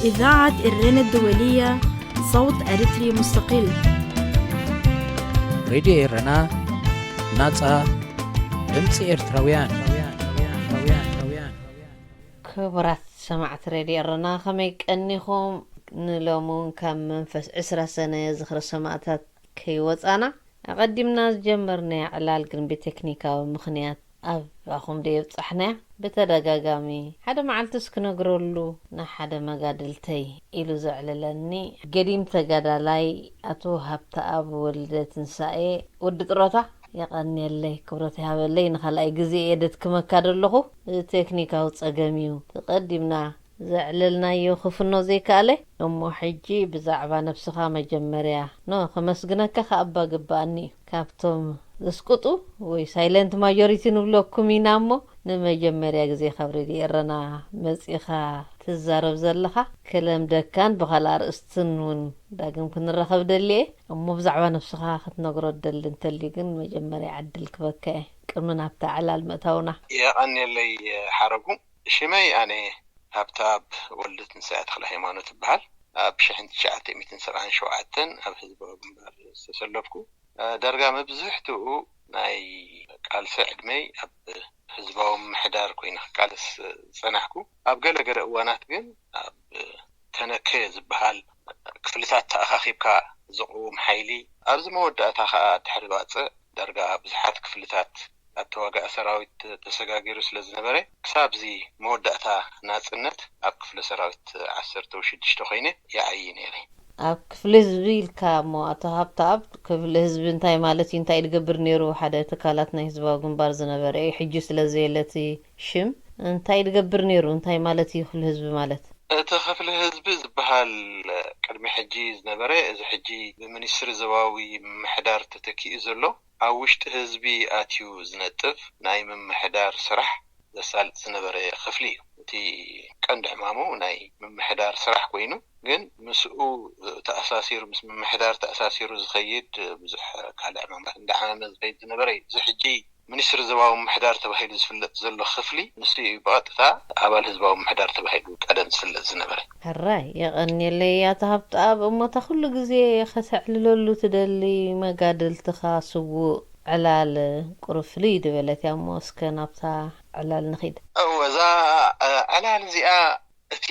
إذاعة إرنا الدولية، صوت أريتري مستقل. ሬድዮ ኤረና፣ ናጻ ድምጺ ኤርትራውያን። ክቡራት ሰማዕቲ ሬድዮ ኤረና፣ ከመይ ቀኒኹም? ንሎሚ እውን ካብ መንፈስ ዕስራ ሰነ ዝኽሪ ሰማእታት ከይወጻና፣ ኣቐዲምና ዝጀመርናያ ዕላል ግን ብቴክኒካዊ ምኽንያት ኣባኹም ደየብጻሕናያ። ብተደጋጋሚ ሓደ መዓልትስ ክነግረሉ ንሓደ መጋድልተይ ኢሉ ዘዕለለኒ ገዲም ተጋዳላይ ኣቶ ሃብተኣብ ወልደ ትንሳኤ፣ ወዲ ጥሮታ፣ የቐንየለይ፣ ክብረት ይሃበለይ። ንኻልኣይ ግዜ እየ ደትክመካ ዘለኹ። ቴክኒካዊ ጸገም እዩ። ተቐዲምና ዘዕለልናዮ ክፍኖ ዘይከኣለ እሞ፣ ሕጂ ብዛዕባ ነብስኻ መጀመርያ ኖ ከመስግነካ ከኣባ ግባኣኒ እዩ። ካብቶም ዘስቁጡ ወይ ሳይለንት ማጆሪቲ ንብለኩም ኢና እሞ፣ ንመጀመርያ ግዜ ካብ ሬድዮ ኤረና መጺኻ ትዛረብ ዘለኻ፣ ክለምደካን ብኻልእ ኣርእስትን እውን ዳግም ክንራኸብ ደልየ እሞ፣ ብዛዕባ ነብስኻ ክትነግሮ ደሊ እንተልዩ ግን መጀመርያ ዕድል ክበካ እየ፣ ቅድሚ ናብታ ዕላል ምእታውና። የቐንየለይ ሓረጉ። ሽመይ ኣነ ሃብተኣብ ወልደ ትንሳኤ ተኽለ ሃይማኖት እበሃል። ኣብ ሽሕን ትሽዓተ ሚእትን ሰብዓን ሸውዓተን ኣብ ህዝባዊ ግንባር ዝተሰለፍኩ፣ ደርጋ መብዝሕትኡ ናይ ቃልሲ ዕድመይ ኣብ ህዝባዊ ምምሕዳር ኮይነ ክቃለስ ዝጸናሕኩ። ኣብ ገለ ገለ እዋናት ግን ኣብ ተነከ ዝበሃል ክፍልታት ተኣኻኺብካ ዝቕውም ሓይሊ፣ ኣብዚ መወዳእታ ከኣ ድሕሪ ባጽዕ ደርጋ ብዙሓት ክፍልታት ኣብ ተዋጋኢ ሰራዊት ተሰጋጊሩ ስለ ዝነበረ፣ ክሳብ እዚ መወዳእታ ናጽነት ኣብ ክፍለ ሰራዊት ዓሰርተ ሽዱሽተ ኮይነ ይዓዪ ነይረ። ኣብ ክፍሊ ህዝቢ ኢልካ እሞ፣ ኣቶ ሃብተኣብ፣ ክፍሊ ህዝቢ እንታይ ማለት እዩ? እንታይ ድገብር ነይሩ? ሓደ ትካላት ናይ ህዝባዊ ግንባር ዝነበረ እዩ። ሕጂ ስለ ዘየለ እቲ ሽም እንታይ ድገብር ነይሩ? እንታይ ማለት እዩ ክፍሊ ህዝቢ ማለት? እቲ ክፍሊ ህዝቢ ዝበሃል ቅድሚ ሕጂ ዝነበረ፣ እዚ ሕጂ ብሚኒስትሪ ዞባዊ ምምሕዳር ተተኪኡ ዘሎ፣ ኣብ ውሽጢ ህዝቢ ኣትዩ ዝነጥፍ ናይ ምምሕዳር ስራሕ ዘሳልጥ ዝነበረ ክፍሊ እዩ። እቲ ቀንዲ ዕማሙ ናይ ምምሕዳር ስራሕ ኮይኑ፣ ግን ምስኡ ተኣሳሲሩ፣ ምስ ምምሕዳር ተኣሳሲሩ ዝኸይድ ብዙሕ ካልእ ዕማማት እንዳዓመመ ዝኸይድ ዝነበረ እዩ። እዚ ሕጂ ሚኒስትሪ ዞባዊ ምምሕዳር ተባሂሉ ዝፍለጥ ዘሎ ክፍሊ፣ ንሱ እዩ ብቐጥታ ኣባል ህዝባዊ ምምሕዳር ተባሂሉ ቀደም ዝፍለጥ ዝነበረ። ሕራይ፣ የቐንየለይ ኣቶ ሃብተኣብ። እሞ እታ ኩሉ ግዜ ከተዕልለሉ ትደሊ መጋድልትኻ ስዉእ ዕላል ቁሩብ ፍልይ ዝበለት እያ እሞ፣ እስከ ናብታ ዕላል ንኺድ። እወ፣ እዛ ዕላል እዚኣ እቲ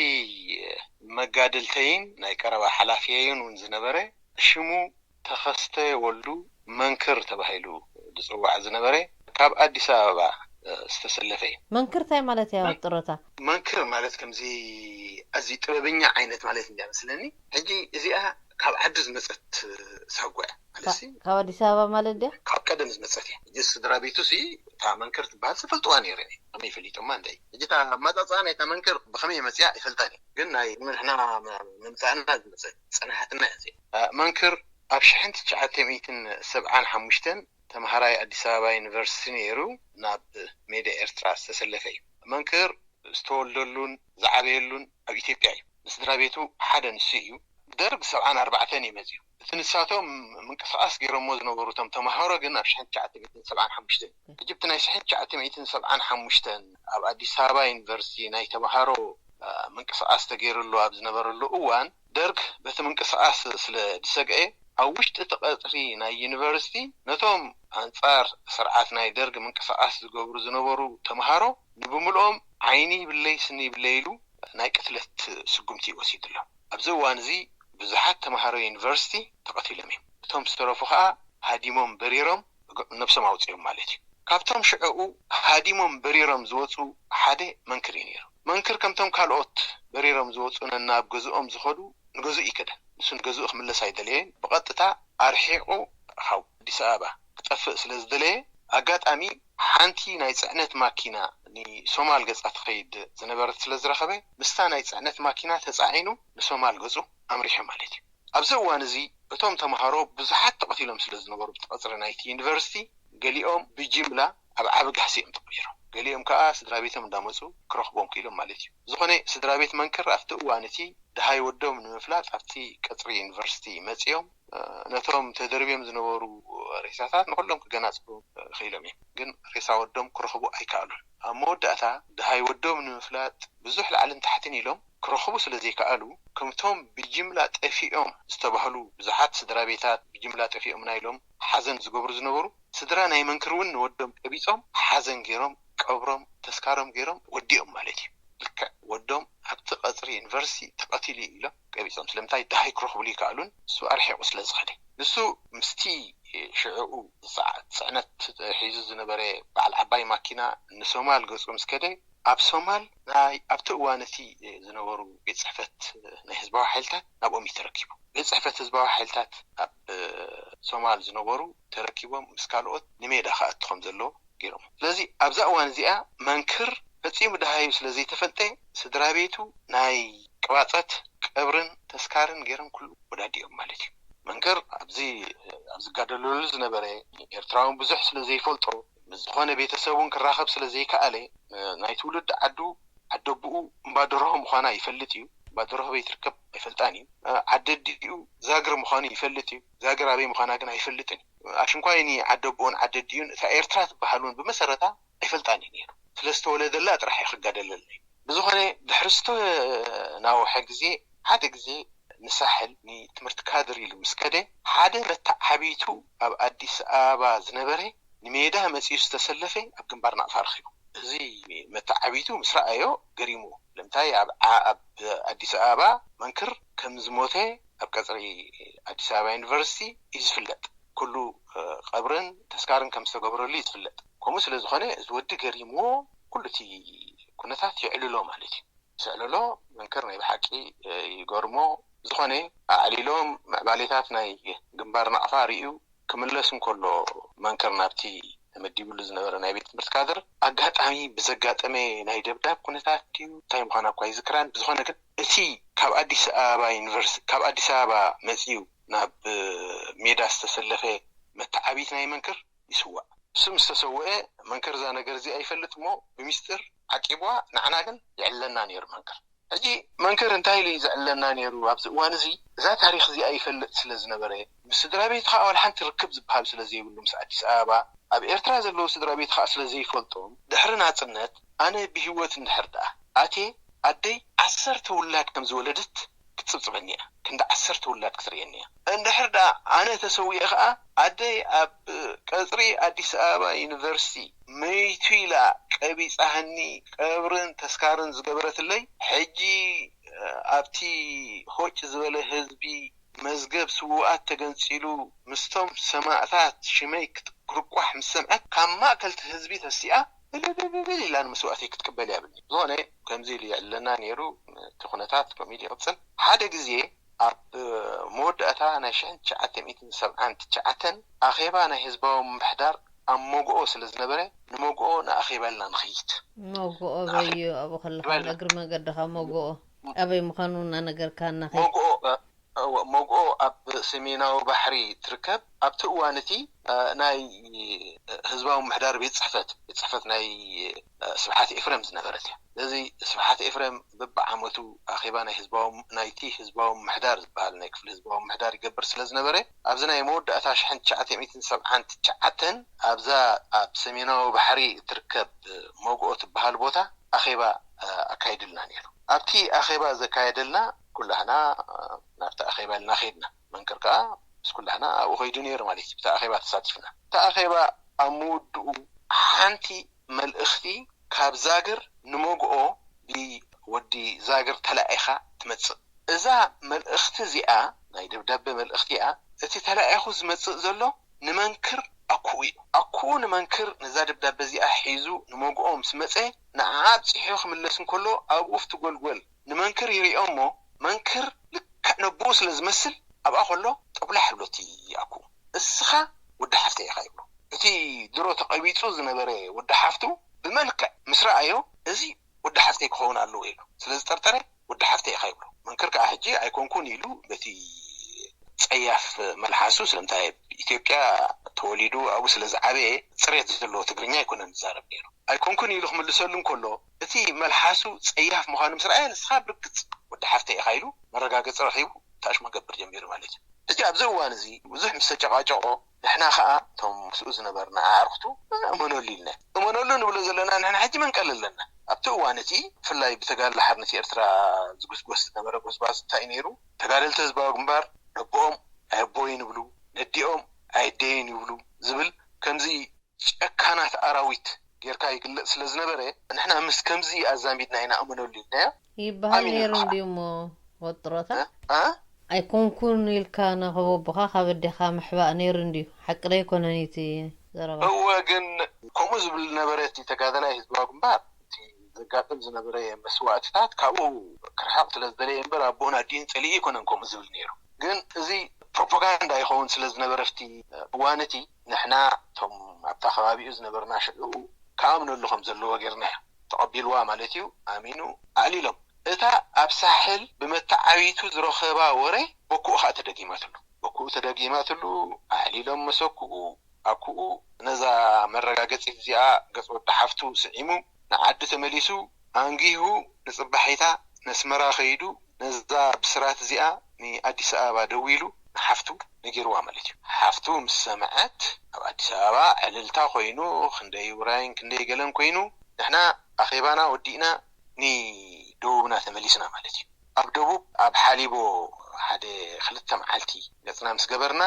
መጋድልተይን ናይ ቀረባ ሓላፍየይን እውን ዝነበረ ሽሙ ተኸስተ ወልዱ መንክር ተባሂሉ ዝጽዋዕ ዝነበረ፣ ካብ ኣዲስ ኣበባ ዝተሰለፈ እዩ። መንክር እንታይ ማለት እያ? ጥሮታ? መንክር ማለት ከምዚ ኣዝዩ ጥበበኛ ዓይነት ማለት እንድያ መስለኒ። ሕጂ እዚኣ ካብ ዓዲ ዝመጸት ሳጓ እያ ማለት ሲ፣ ካብ ኣዲስ ኣበባ ማለት ድያ? ካብ ቀደም ዝመጸት እያ። ሕጂ ስድራ ቤቱ ሲ እታ መንክር ትበሃል ዝፈልጥዋ ነይረ፣ ከመይ ፈሊጦማ እንታይ? ሕጂ እታ ኣመጻጽኣ ናይታ መንክር ብኸመይ መጽያ ኣይፈልጣን እየ፣ ግን ናይ ንሕና መምጻእና ዝመጸት ጸናሓትና እያ እዚኣ። መንክር ኣብ ሽሕን ትሽዓተ ሚእትን ሰብዓን ሓሙሽተን ተምሃራይ ኣዲስ ኣበባ ዩኒቨርሲቲ ነይሩ፣ ናብ ሜዳ ኤርትራ ዝተሰለፈ እዩ። መንክር ዝተወልደሉን ዝዓበየሉን ኣብ ኢትዮጵያ እዩ። ንስድራ ቤቱ ሓደ ንሱ እዩ። ደርግ ሰብዓን ኣርባዕተን እዩ መጺኡ። እቲ ንሳቶም ምንቅስቓስ ገይሮሞ ዝነበሩ እቶም ተምሃሮ ግን ኣብ ሽሕን ትሽዓተ ሚእትን ሰብዓን ሓሙሽተን እዩ። ሕጂ እቲ ናይ ሽሕን ትሽዓተ ሚእትን ሰብዓን ሓሙሽተን ኣብ ኣዲስ ኣበባ ዩኒቨርሲቲ ናይ ተምሃሮ ምንቅስቓስ ተገይርሉ ኣብ ዝነበረሉ እዋን፣ ደርግ በቲ ምንቅስቓስ ስለ ዝሰግኤ፣ ኣብ ውሽጢ እቲ ቀጽሪ ናይ ዩኒቨርሲቲ ነቶም ኣንጻር ስርዓት ናይ ደርግ ምንቅስቓስ ዝገብሩ ዝነበሩ ተምሃሮ ንብምልኦም ዓይኒ ይብለይ ስኒ ይብለይ ኢሉ ናይ ቅትለት ስጉምቲ ይወሲድ ኣሎ። ኣብዚ እዋን እዚ ብዙሓት ተምሃሮ ዩኒቨርሲቲ ተቐቲሎም እዮም። እቶም ዝተረፉ ከኣ ሃዲሞም በሪሮም ነብሶም ኣውጺኦም ማለት እዩ። ካብቶም ሽዕኡ ሃዲሞም በሪሮም ዝወጹ ሓደ መንክር እዩ ነይሩ። መንክር ከምቶም ካልኦት በሪሮም ዝወጹ ነናብ ገዝኦም ዝኸዱ ንገዝኡ ይከደ። ንሱ ንገዝኡ ክምለስ ኣይደለየን። ብቐጥታ ኣርሒቑ ካብ ኣዲስ ኣበባ ክጠፍእ ስለ ዝደለየ፣ ኣጋጣሚ ሓንቲ ናይ ጽዕነት ማኪና ንሶማል ገጻ ትኸይድ ዝነበረት ስለ ዝረኸበ፣ ምስታ ናይ ጽዕነት ማኪና ተጻዒኑ ንሶማል ገጹ ኣምሪሑ ማለት እዩ። ኣብዚ እዋን እዚ እቶም ተምሃሮ ብዙሓት ተቐቲሎም ስለ ዝነበሩ ብቲ ቀጽሪ ናይቲ ዩኒቨርሲቲ፣ ገሊኦም ብጅምላ ኣብ ዓቢ ጋህሲ እዮም ተቐይሮም። ገሊኦም ከኣ ስድራ ቤቶም እንዳመጹ ክረኽቦም ክኢሎም ማለት እዩ። ዝኾነ ስድራ ቤት መንክር ኣብቲ እዋን እቲ ደሃይ ወዶም ንምፍላጥ ኣብቲ ቀጽሪ ዩኒቨርሲቲ መጺኦም፣ እ፣ ነቶም ተደርብዮም ዝነበሩ ሬሳታት ንኹሎም ክገናጽሉ፣ እ፣ ክኢሎም እዮም። ግን ሬሳ ወዶም ክረኽቡ ኣይከኣሉን። ኣብ መወዳእታ ደሃይ ወዶም ንምፍላጥ ብዙሕ ላዕልን ታሕትን ኢሎም ክረኽቡ ስለ ዘይከኣሉ፣ ከምቶም ብጅምላ ጠፊኦም ዝተባህሉ ብዙሓት ስድራ ቤታት፣ ብጅምላ ጠፊኦም ናይሎም ሓዘን ዝገብሩ ዝነበሩ፣ ስድራ ናይ መንክር እውን ንወዶም ቀቢጾም ሓዘን ገይሮም፣ ቀብሮም፣ ተስካሮም ገይሮም ወዲኦም ማለት እዩ። ልክዕ ወዶም ኣብቲ ቀጽሪ ዩኒቨርሲቲ ተቐቲሉ እዩ ኢሎም ቀቢጾም። ስለምንታይ? ደሃይ ክረኽብሉ ይከኣሉን፣ እሱ ኣርሒቑ ስለ ዝኸደ። ንሱ ምስቲ ሽዕኡ ጽዓ-፣ ጽዕነት ሒዙ ዝነበረ በዓል ዓባይ ማኪና ንሶማል ገጹ ምስ ከደ፣ ኣብ ሶማል ናይ ኣብቲ እዋን እቲ ዝነበሩ ቤት ጽሕፈት ናይ ህዝባዊ ሓይልታት ናብኦም እዩ ተረኪቡ። ቤት ጽሕፈት ህዝባዊ ሓይልታት ኣብ ሶማል ዝነበሩ ተረኪቦም ምስ ካልኦት ንሜዳ ክኣቱ ከም ዘለዎ ገይሮም። ስለዚ ኣብዛ እዋን እዚኣ መንክር ፈጺሙ ደሃዩ ስለ ዘይተፈልጠ፣ ስድራ ቤቱ ናይ ቅባጸት፣ ቀብርን ተስካርን ገይሮም ኩሉ ወዳዲኦም ማለት እዩ። መንክር ኣብዚ ኣብ ዝጋደለሉ ዝነበረ፣ ኤርትራውን ብዙሕ ስለ ዘይፈልጦ፣ ምስ ዝኾነ ቤተሰቡን ክራኸብ ስለ ዘይከኣለ፣ ናይ ትውልድ ዓዱ ዓደቦኡ እምባደርሆ ምዃና ይፈልጥ እዩ። እምባደርሆ ኣበይ ትርከብ ኣይፈልጣን እዩ። ዓዲ ኣዲኡ ዛግር ምዃኑ ይፈልጥ እዩ። ዛግር ኣበይ ምዃና ግን ኣይፈልጥን እዩ። ኣሽንኳይኒ ዓዲ ኣቦኡን ዓዲ ኣዲኡን እታ ኤርትራ ትበሃል እውን ብመሰረታ ኣይፈልጣን እዩ ነይሩ። ስለ ዝተወለደላ ጥራሕ እዩ ክጋደለልና እዩ። ብዝኾነ ድሕሪ ዝተናውሐ ግዜ ሓደ ግዜ ንሳሕል ንትምህርቲ ካድር ኢሉ ምስ ከደ ሓደ መተዓቢቱ ኣብ ኣዲስ ኣበባ ዝነበረ ንሜዳ መጺኡ ዝተሰለፈ ኣብ ግንባር ናቕፋ ረኺቡ። እዚ መተዓቢቱ ምስ ረኣዮ ገሪሙ። ስለምንታይ ኣብ ዓ-፣ ኣብ ኣዲስ ኣበባ መንክር ከም ዝሞተ ኣብ ቀጽሪ ኣዲስ ኣበባ ዩኒቨርሲቲ እዩ ዝፍለጥ። ኩሉ፣ እ፣ ቀብርን ተስካርን ከም ዝተገብረሉ እዩ ዝፍለጥ። ከምኡ ስለ ዝኾነ እዚ ወዲ ገሪምዎ ኩሉ እቲ ኩነታት የዕልሎ ማለት እዩ። ምስ ኣዕለሎ መንክር ናይ ብሓቂ፣ እ፣ ይገርሞ። ዝኾነ ኣዕሊሎም ምዕባሌታት ናይ ግንባር ናቕፋ ርእዩ ክምለስ እንከሎ መንክር ናብቲ ተመዲብሉ ዝነበረ ናይ ቤት ትምህርቲ ካድር ኣጋጣሚ ብዘጋጠመ ናይ ደብዳብ ኩነታት ድዩ እንታይ ምዃና እኳ ይዝክራን። ብዝኾነ ግን እቲ ካብ ኣዲስ ኣበባ ዩኒቨርስ-፣ ካብ ኣዲስ ኣበባ መጺኡ ናብ ሜዳ ዝተሰለፈ መተዓቢት ናይ መንክር ይስዋእ። እሱ ምስ ተሰውአ መንክር እዛ ነገር እዚኣ ይፈልጥ እሞ ብሚስጥር ዓቂብዋ፣ ንዓና ግን ይዕለና ነይሩ መንክር። ሕጂ መንክር እንታይ ኢሉ እዩ ዝዕለና ነይሩ ኣብዚ እዋን እዚ? እዛ ታሪኽ እዚኣ ይፈልጥ ስለ ዝነበረ፣ ምስ ስድራ ቤቱ ኸኣ ዋላ ሓንቲ ርክብ ዝበሃል ስለ ዘይብሉ ምስ ኣዲስ ኣበባ፣ ኣብ ኤርትራ ዘለዉ ስድራ ቤቱ ኸኣ ስለ ዘይፈልጦም፣ ድሕሪ ናጽነት ኣነ ብህይወት እንድሕር ደኣ ኣትየ ኣደይ ዓሰርተ ውላድ ከም ዝወለደት ክትጽብጽበኒ እያ። ክንዲ ዓሰርተ ውላድ ክትርእየኒ እያ። እንድሕር ደኣ ኣነ ተሰዊኤ ኸኣ ኣደይ ኣብ ቀጽሪ ኣዲስ ኣበባ ዩኒቨርሲቲ መይቱ ኢላ ቀቢጻህኒ ቀብርን ተስካርን ዝገበረትለይ፣ ሕጂ ኣብቲ ሆጭ ዝበለ ህዝቢ መዝገብ ስዉኣት ተገንጺሉ ምስቶም ሰማእታት ሽመይ ክት-፣ ክርቋሕ ምስ ሰምዐት ካብ ማእከል እቲ ህዝቢ ተሲኣ እልልልልል ኢላ ንመስዋእተይ ክትቅበል እያ ብልኒ። ዝኾነ ከምዚ ኢሉ የዕልለና ነይሩ። እቲ ኩነታት ከምኡ ኢሉ ይቕጽል። ሓደ ግዜ ኣብ መወዳእታ ናይ ሽሕን ትሽዓተ ሚእትን ሰብዓን ትሽዓተን ኣኼባ ናይ ህዝባዊ ምምሕዳር ኣብ መጎኦ ስለ ዝነበረ ንመጎኦ ንኣኼባ ኢልና ንኸይድ። መጎኦ ንኣኼባ በዩ ኣብኡ ከለኻ ኢልና እግሪ መገድኻ መጎኦ ኣበይ ምዃኑ እናነገርካና ከይድ። መጎኦ፣ እ፣ እወ፣ መጎኦ ኣብ ሰሜናዊ ባሕሪ ትርከብ። ኣብቲ እዋን እቲ፣ እ፣ ናይ ህዝባዊ ምምሕዳር ቤት ጽሕፈት፣ ቤት ጽሕፈት ናይ፣ እ፣ ስብሓት ኤፍሬም ዝነበረት እያ። ስለዚ ስብሓት ኤፍሬም በብዓመቱ ኣኼባ ናይ ህዝባዊ፣ ናይቲ ህዝባዊ ምምሕዳር ዝበሃል ናይ ክፍሊ ህዝባዊ ምምሕዳር ይገብር ስለ ዝነበረ፣ ኣብዚ ናይ መወዳእታ ሽሕን ትሽዓተ ሚእትን ሰብዓን ትሽዓተን ኣብዛ ኣብ ሰሜናዊ ባሕሪ እትርከብ መጎኦ ትበሃል ቦታ ኣኼባ፣ እ፣ ኣካይድልና ነይሩ። ኣብቲ ኣኼባ ዘካየደልና ኩላህና፣ እ፣ ናብቲ ኣኼባ ኢልና ኸይድና። መንክር ከኣ ምስ ኩላህና ኣብኡ ኸይዱ ነይሩ ማለት እዩ። ብቲ ኣኼባ ተሳቲፍና። እቲ ኣኼባ ኣብ ምውድኡ ሓንቲ መልእኽቲ ካብ ዛግር ንመጎኦ ብወዲ ዛግር ተላኢኻ ትመጽእ። እዛ መልእኽቲ እዚኣ፣ ናይ ደብዳበ መልእኽቲ እያ። እቲ ተላኢኹ ዝመጽእ ዘሎ ንመንክር ኣኩኡ እዩ። ኣኩኡ ንመንክር ነዛ ደብዳበ እዚኣ ሒዙ ንመጎኦ ምስ መጸ፣ ንዓ ኣብጺሑ ክምለስ እንከሎ ኣብኡ ኣብቲ ጎልጎል ንመንክር ይሪኦ እሞ፣ መንክር ልክዕ ነቦኡ ስለ ዝመስል ኣብኣ ከሎ ጠጉላሕ ብሎ እቲ ኣኩኡ። "እስኻ ወዲ ሓፍተይ ኢኻ" ይብሎ። እቲ ድሮ ተቐቢጹ ዝነበረ ወዲ ሓፍቱ ብመልክዕ ምስ ረኣዮ፣ "እዚ ወዲ ሓፍተይ ክኸውን ኣለዎ" ኢሉ ስለ ዝጠርጠረ፣ "ወዲ ሓፍተይ ኢኻ" ይብሎ። መንክር ከኣ ሕጂ ኣይኮንኩን ኢሉ በቲ ጸያፍ መልሓሱ፣ ስለምንታይ ኣብ ኢትዮጵያ ተወሊዱ ኣብኡ ስለ ዝዓበየ ጽሬት ዘለዎ ትግርኛ ኣይኮነን ዝዛረብ ነይሩ። ኣይኮንኩን ኢሉ ክምልሰሉ እንከሎ፣ እቲ መልሓሱ ጸያፍ ምዃኑ ምስ ረኣየ፣ "ንስኻ ብርግጽ ወዲ ሓፍተይ ኢኻ" ኢሉ መረጋገጺ ረኺቡ፣ ታሽሙ ክገብር ጀሚሩ ማለት እዩ። ሕጂ ኣብዚ እዋን እዚ ብዙሕ ምስ ተጨቃጨቆ፣ ንሕና ኸኣ እቶም ምስኡ ዝነበርና ኣዕርኽቱ፣ "እመነሉ" ኢልና። "እመነሉ" ንብሎ ዘለና ንሕና ሕጂ መን ቀለለና? ኣብቲ እዋን እቲ ብፍላይ ብተጋድሎ ሓርነት ኤርትራ ዝጉስጎስ ዝነበረ ጎስጓስ እንታይ ነይሩ? ተጋደልቲ ህዝባዊ ግንባር ነቦኦም ኣየቦይን ይብሉ፣ ነዲኦም ኣየደይን ይብሉ ዝብል ከምዚ ጨካናት ኣራዊት ጌርካ ይግለጽ ስለ ዝነበረ፣ ንሕና ምስ ከምዚ ኣዛሚድና ኢና እመነሉ ኢልናዮ። ይበሃል ነይሩ እንዲዩ እሞ ወጥሮታ ኣይኮንኩን ኢልካ ንኸበቦኻ ካብ ኣዴኻ ምሕባእ ነይሩ እንዲዩ። ሓቂ ዶ ኣይኮነን እቲ ዘረባ? እወ፣ ግን ከምኡ ዝብል ነበረ እቲ ተጋደላይ ህዝባዊ ግንባር። እቲ ዘጋጥም ዝነበረ መስዋእትታት ካብኡ ክርሕቕ ስለ ዝደለየ እምበር ኣቦኡን ኣዲኡን ጸሊኡ ኣይኮነን ከምኡ ዝብል ነይሩ። ግን እዚ ፕሮፓጋንዳ ይኸውን ስለ ዝነበረ ኣብቲ እዋን እቲ ንሕና እቶም ኣብታ ከባቢኡ ዝነበርና ሽዑ ክኣምነሉ ከም ዘለዎ ጌርናዮ። ተቐቢልዋ ማለት እዩ። ኣሚኑ ኣዕሊሎም። እታ ኣብ ሳሕል ብመተዓቢቱ ዝረኸባ ወረ በኩኡ ኸኣ ተደጊማትሉ። በኩኡ ተደጊማትሉ፣ ኣዕሊሎም መሰኩኡ ኣኩኡ ነዛ መረጋገጺት እዚኣ ገጽ ወዲ ሓፍቱ ስዒሙ ንዓዲ ተመሊሱ ኣንጊሁ ንጽባሒታ ነስመራ ከይዱ ነዛ ብስራት እዚኣ ንኣዲስ ኣበባ ደዊሉ ንሓፍቱ ነጊርዋ ማለት እዩ። ሓፍቱ ምስ ሰምዐት ኣብ ኣዲስ ኣበባ ዕልልታ ኮይኑ ክንደይ ውራይን ክንደይ ገለን ኮይኑ ንሕና ኣኼባና ወዲእና ንደቡብና ተመሊስና ማለት እዩ። ኣብ ደቡብ ኣብ ሓሊቦ ሓደ ክልተ መዓልቲ ገጽና ምስ ገበርና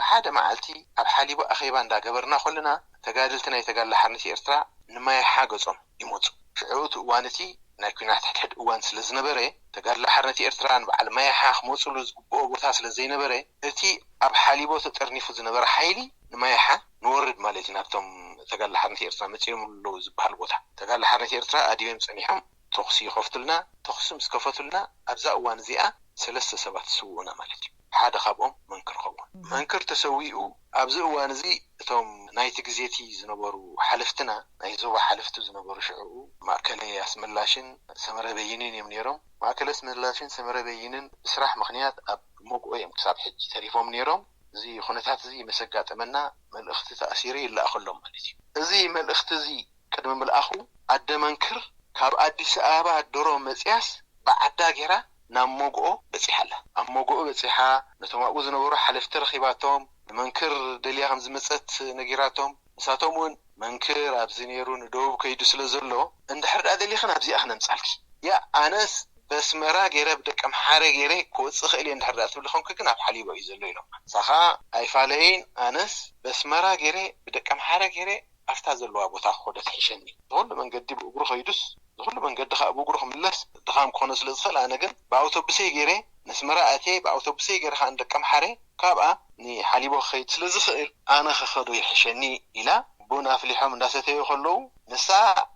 ሓደ መዓልቲ ኣብ ሓሊቦ ኣኼባ እንዳገበርና ከለና ተጋደልቲ ናይ ተጋድሎ ሓርነት ኤርትራ ንማያሓ ገጾም ይመጹ። ሽዑ እቲ እዋን እቲ ናይ ኲናት ሕድሕድ እዋን ስለ ዝነበረ ተጋድሎ ሓርነት ኤርትራ ንበዓል ማያሓ ክመጹሉ ዝግብኦ ቦታ ስለ ዘይነበረ እቲ ኣብ ሓሊቦ ተጠርኒፉ ዝነበረ ሓይሊ ንማያሓ ንወርድ ማለት እዩ ናብቶም ተጋድሎ ሓርነት ኤርትራ መጺኦም ኣለዉ ዝበሃል ቦታ ተጋድሎ ሓርነት ኤርትራ ኣድዮም ጸኒሖም ተኹሲ ይኸፍቱልና። ተኹሲ ምስ ከፈቱልና ኣብዛ እዋን እዚኣ ሰለስተ ሰባት ዝስውኡና ማለት እዩ። ሓደ ካብኦም መንክር ኸውን። መንክር ተሰዊኡ ኣብዚ እዋን እዚ እቶም ናይቲ ግዜቲ ዝነበሩ ሓለፍትና ናይ ዞባ ሓለፍቲ ዝነበሩ ሽዕኡ ማእከለ ኣስመላሽን ሰመረ በይንን እዮም ነይሮም። ማእከለ ኣስመላሽን ሰመረ በይንን ብስራሕ ምኽንያት ኣብ መግኦ እዮም ክሳብ ሕጂ ተሪፎም ነይሮም። እዚ ኩነታት እዚ ምስ ኣጋጠመና መልእኽቲ ተኣሲረ ይለኣኸሎም ማለት እዩ። እዚ መልእኽቲ እዚ ቅድሚ ምልኣኹ ኣደ መንክር ካብ ኣዲስ ኣበባ ድሮ መፅያስ ብዓዳ ጌራ ናብ ሞግኦ በፂሓ ኣላ። ኣብ ሞግኦ በፂሓ ነቶም ኣብኡ ዝነበሩ ሓለፍቲ ረኺባቶም ንመንክር ደልያ ከም ዝመፀት ነጊራቶም። ንሳቶም እውን መንክር ኣብዚ ነይሩ ንደቡብ ከይዱ ስለ ዘሎ እንድሕር ደኣ ደሊኽን ኣብዚኣ ክነምፃልኪ ያ ኣነስ በስመራ ገይረ ብደቂ ኣምሓረ ገይረ ክወፅእ ክእል እየ እንድሕር ደኣ ትብሊ ኮንኪ ግን ኣብ ሓሊቦ እዩ ዘሎ ኢሎም። ንሳ ከዓ ኣይፋለየይን ኣነስ በስመራ ገይረ ብደቂ ኣምሓረ ገይረ ኣብታ ዘለዋ ቦታ ክኸዶ ትሕሸኒ። ብኹሉ መንገዲ ብእግሩ ከይዱስ ብኹሉ መንገዲ ከዓ ብእግሩ ክምለስ ድኻም ክኾኖ ስለ ዝኽእል ኣነ ግን ብኣውቶቡሰይ ገይረ ነስመራ ኣትየ ብኣውቶቡሰይ ገይረ ከዓ ንደቂ ኣምሓረ ካብኣ ንሓሊቦ ክኸይድ ስለ ዝኽእል ኣነ ክኸዶ ይሕሸኒ ኢላ ቡን ኣፍሊሖም እንዳሰተዩ ከለዉ ንሳ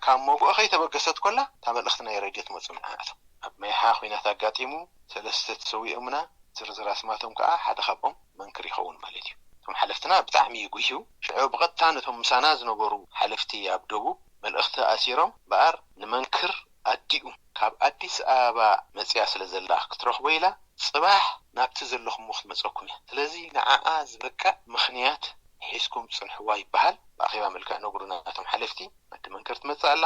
ካብ መጎኦ ከይተበገሰት ኮላ እታ መልእኽቲ ናይ ሬድዮ ትመፅእ ንዓኣቶም። ኣብ መይሓ ኹናት ኣጋጢሙ ሰለስተ ተሰዊኦምና ዝርዝር ኣስማቶም ከዓ ሓደ ካብኦም መንክር ይኸውን ማለት እዩ። እቶም ሓለፍትና ብጣዕሚ እዩ ጉህዩ። ሽዑ ብቐጥታ ነቶም ምሳና ዝነበሩ ሓለፍቲ ኣብ ደቡብ መልእኽቲ ኣሲሮም በኣር ንመንክር ኣዲኡ ካብ ኣዲስ ኣበባ መፅያ ስለ ዘላ ክትረኽቦ ኢላ ፅባሕ ናብቲ ዘለኹምዎ ክትመፀኩም እያ። ስለዚ ንዓኣ ዝበቅዕ ምኽንያት ሒዝኩም ፅንሕዋ ይበሃል። ብኣኼባ መልክዕ ነግሩና እቶም ሓለፍቲ ኣዲ መንክር ትመፅእ ኣላ።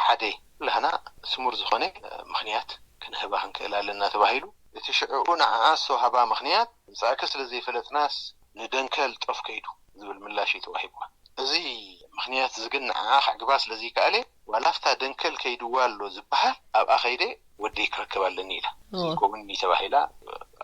ሓደ ኩላህና ስሙር ዝኾነ ምኽንያት ክንህባ ክንክእል ኣለና ተባሂሉ እቲ ሽዕኡ ንዓኣ ዝተዋህባ ምኽንያት ምምፃእኪ ስለ ዘይፈለጥናስ ንደንከል ጦፍ ከይዱ ዝብል ምላሽ እዩ ተዋሂብዋ። እዚ ምኽንያት እዚ ግን ንዓኣ ከዕግባ ስለ ዘይከኣለ ዋላ ኣብታ ደንከል ከይድዋ ኣሎ ዝበሃል ኣብኣ ከይደ ወደይ ክረክብ ኣለኒ ኢላ። ዘይከውንኒ ተባሂላ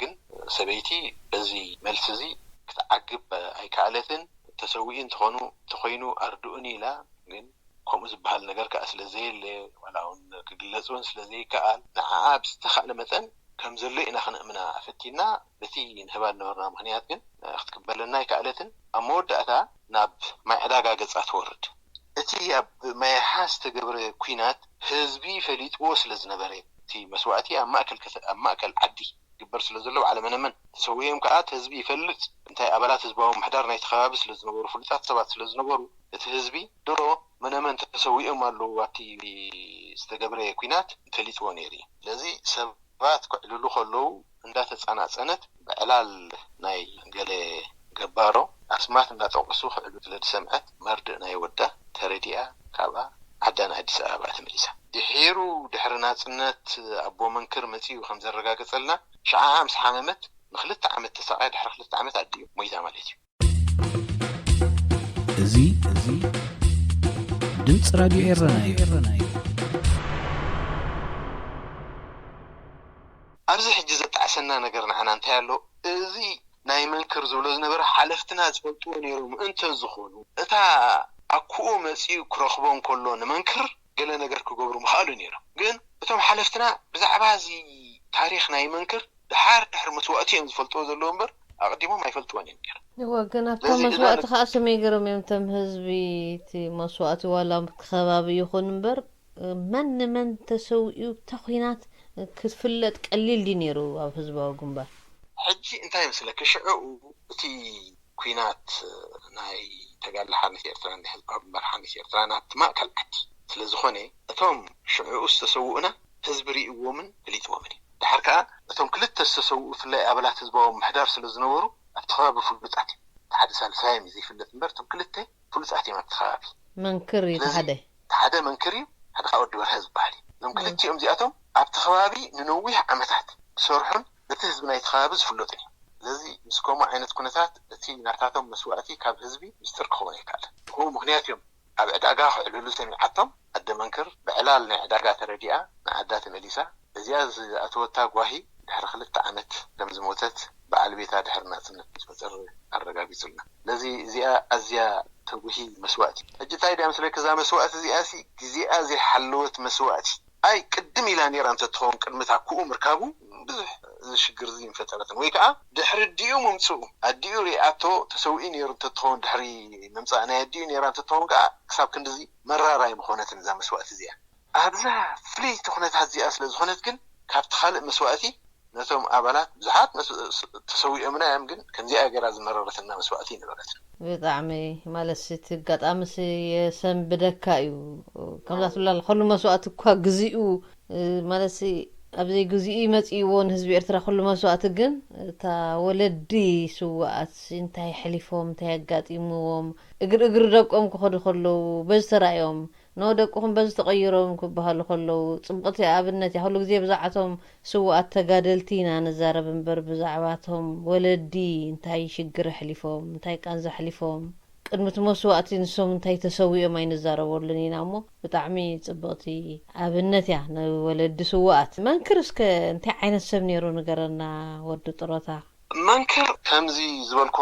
ግን ሰበይቲ በዚ መልሲ እዚ ክትዓግብ ኣይከኣለትን። ተሰዊኡ እንተኾኑ እንተኾይኑ ኣርድኡኒ ኢላ ግን ከምኡ ዝበሃል ነገር ከዓ ስለ ዘየለ ዋላ እውን ክግለፅ እውን ስለ ዘይከኣል ንዓኣ ብዝተኻእለ መጠን ከም ዘሎ ኢና ክነእምና ፈቲና በቲ ንህባ ዝነበርና ምኽንያት ግን ክትቅበለና ኣይከኣለትን ኣብ መወዳእታ ናብ ማይ ዕዳጋ ገፃ ትወርድ እቲ ኣብ ማይሓ ዝተገብረ ኲናት ህዝቢ ፈሊጥዎ ስለ ዝነበረ እቲ መስዋእቲ ኣብ ማእከል ዓዲ ይግበር ስለ ዘሎ ባዕለ መነመን ተሰዊኦም ከዓ እቲ ህዝቢ ይፈልጥ እንታይ ኣባላት ህዝባዊ ምሕዳር ናይቲ ከባቢ ስለ ዝነበሩ ፍሉጣት ሰባት ስለ ዝነበሩ እቲ ህዝቢ ድሮ መነመን ተሰዊኦም ኣለዉ ኣብቲ ዝተገብረ ኲናት ፈሊጥዎ ነይሩ እዩ ስለዚ ሰባት ክዕልሉ ከለዉ እንዳተፀናፀነት ብዕላል ናይ ገለ ገባሮ ኣስማት እንዳጠቐሱ ክዕልሉ ስለ ዝሰምዐት መርድእ ናይ ወዳ ተረዲኣ ካብኣ ዓዳ ንኣዲስ ኣበባ ተመሊሳ። ድሒሩ ድሕሪ ናፅነት ኣቦ መንክር መፂኡ ከም ዘረጋገፀልና ሸዓዓ ምስ ሓመመት ንክልተ ዓመት ተሳቕያ ድሕሪ ክልተ ዓመት ኣዲኡ ሞይታ ማለት እዩ። እዚ ድምፂ ራድዮ ኤረና እዩ። ኣብዚ ሕጂ ዘጣዕሰና ነገር ንዓና እንታይ ኣሎ? እዚ ናይ መንክር ዝብሎ ዝነበረ ሓለፍትና ዝፈልጥዎ ነይሮም እንተ ዝኾኑ፣ እታ ኣኩኡ መጺኡ ክረኽቦ እንከሎ ንመንክር ገለ ነገር ክገብሩ ምኽኣሉ ነይሮም። ግን እቶም ሓለፍትና ብዛዕባ እዚ ታሪኽ ናይ መንክር ድሓር ድሕሪ መስዋእቲ እዮም ዝፈልጥዎ ዘለዎ እምበር ኣቐዲሞም ኣይፈልጥዎን እዮም ነይሮም። እወ፣ ግን ኣብታ ስለዚ እዛ መስዋእቲ ነ- ከዓ ሰመይ ገይሮም እዮም እቶም ህዝቢ እቲ መስዋእቲ ዋላ ከባቢ ይኹን እምበር መን ንመን ተሰዊኡ ብታ ኲናት ክትፍለጥ ቀሊል ድዩ ነይሩ ኣብ ህዝባዊ ግንባር? ሕጂ እንታይ ይመስለኪ? ሽዕኡ እቲ ኲናት ናይ ተጋድሎ ሓርነት ኤርትራ፣ ናይ ህዝባዊ ግንባር ሓርነት ኤርትራ ናብቲ ማእከል ዓዲ ስለ ዝኾነ፣ እቶም ሽዕኡ ዝተሰውኡና ህዝቢ ርእይዎምን ፈሊጥዎምን እዩ። ድሓር ከኣ እቶም ክልተ ዝተሰውኡ ብፍላይ ኣባላት ህዝባዊ ምሕዳር ስለ ዝነበሩ ኣብቲ ከባቢ ፍሉጣት እዮም። እቲ ሓደ ሳልሳዮም እዩ ዘይፍለጥ እምበር እቶም ክልተ ፍሉጣት እዮም ኣብቲ ከባቢ። መንክር እዩ እቲ ስለዚ ሓደ። እቲ ሓደ መንክር እዩ፣ ሓደ ከዓ ወዲ በርሀ ዝበሃል እዩ። እዞም ክልቲኦም እዚኣቶም ኣብቲ ከባቢ ንነዊሕ ዓመታት ዝሰርሑን በቲ ህዝቢ ናይቲ ከባቢ ዝፍለጡ እዮም። ስለዚ ምስ ከምኡ ዓይነት ኩነታት እቲ ናታቶም መስዋእቲ ካብ ህዝቢ ምስጢር ክኸውን ኣይከኣልን። ብኸምኡ ምኽንያት እዮም ኣብ ዕዳጋ ክዕልሉ ሰሚዓቶም። ኣደ መንክር ብዕላል ናይ ዕዳጋ ተረዲኣ ንዓዳ ተመሊሳ። እዚኣ ዝኣተወታ ጓሂ ድሕሪ ክልተ ዓመት ከም ዝሞተት በዓል ቤታ ድሕሪ ናጽነት ምስ መጸ ኣረጋጊጹልና። ስለዚ እዚኣ ኣዝያ ተጉሂ መስዋእቲ። ሕጂ እንታይ ድያ ምስለኪ እዛ መስዋእቲ እዚኣ ሲ ግዜኣ ዘይሓለወት መስዋእቲ። ኣይ ቅድም ኢላ ነይራ እንተትኸውን ቅድሚ ታኩኡ ምርካቡ ብዙሕ እዚ ሽግር እዚ ምፈጠረትን። ወይ ከዓ ድሕሪ ኣዲኡ ምምፅኡ ኣዲኡ ሪኣቶ ተሰዊኡ ነይሩ እንተትኸውን ድሕሪ ምምፃእ ናይ ኣዲኡ ነይራ እንተትኸውን ከዓ ክሳብ ክንድዚ መራር ኣይምኾነትን እዛ መስዋእቲ እዚኣ። ኣብዛ ፍልይቲ ኩነታት እዚኣ ስለ ዝኾነት ግን ካብቲ ካልእ መስዋእቲ ነቶም ኣባላት ብዙሓት መስ- ስ- ተሰዊኦምና እዮም፣ ግን ከምዚኣ ገይራ ዝመረረትና መስዋእቲ ይነበረትና። ብጣዕሚ ማለት እቲ ኣጋጣሚ ሲ የሰንብደካ እዩ። ከምዛ ትብላ ኩሉ መስዋእቲ እኳግዚኡ ማለት ኣብዚ ግዜኡ ይመጽእዎ ንህዝቢ ኤርትራ ኩሉ መስዋእቲ፣ ግን እታ ወለዲ ስውኣት እንታይ ሕሊፎም እንታይ ኣጋጢምዎም እግሪ እግሪ ደቆም ክኸዱ ከለዉ በዚ ተራእዮም ኖ ደቅኹም በዚ ተቐይሮም ክበሃሉ ከለዉ ጽብቕቲ ኣብነት እያ። ኩሉ ግዜ ብዛዕባቶም ስውኣት ተጋደልቲ ኢና ንዛረብ እምበር ብዛዕባቶም ወለዲ እንታይ ሽግር ኣሕሊፎም እንታይ ቃንዛ ኣሕሊፎም ቅድሚ እቲ መስዋእቲ ንሶም እንታይ ተሰዊኦም ኣይንዛረበሉን ኢና እሞ ብጣዕሚ ጽብቕቲ ኣብነት እያ ንወለዲ ስውኣት። መንክር እስከ እንታይ ዓይነት ሰብ ነይሩ ንገረና ወዲ ጥሮታ። መንክር ከምዚ ዝበልኩ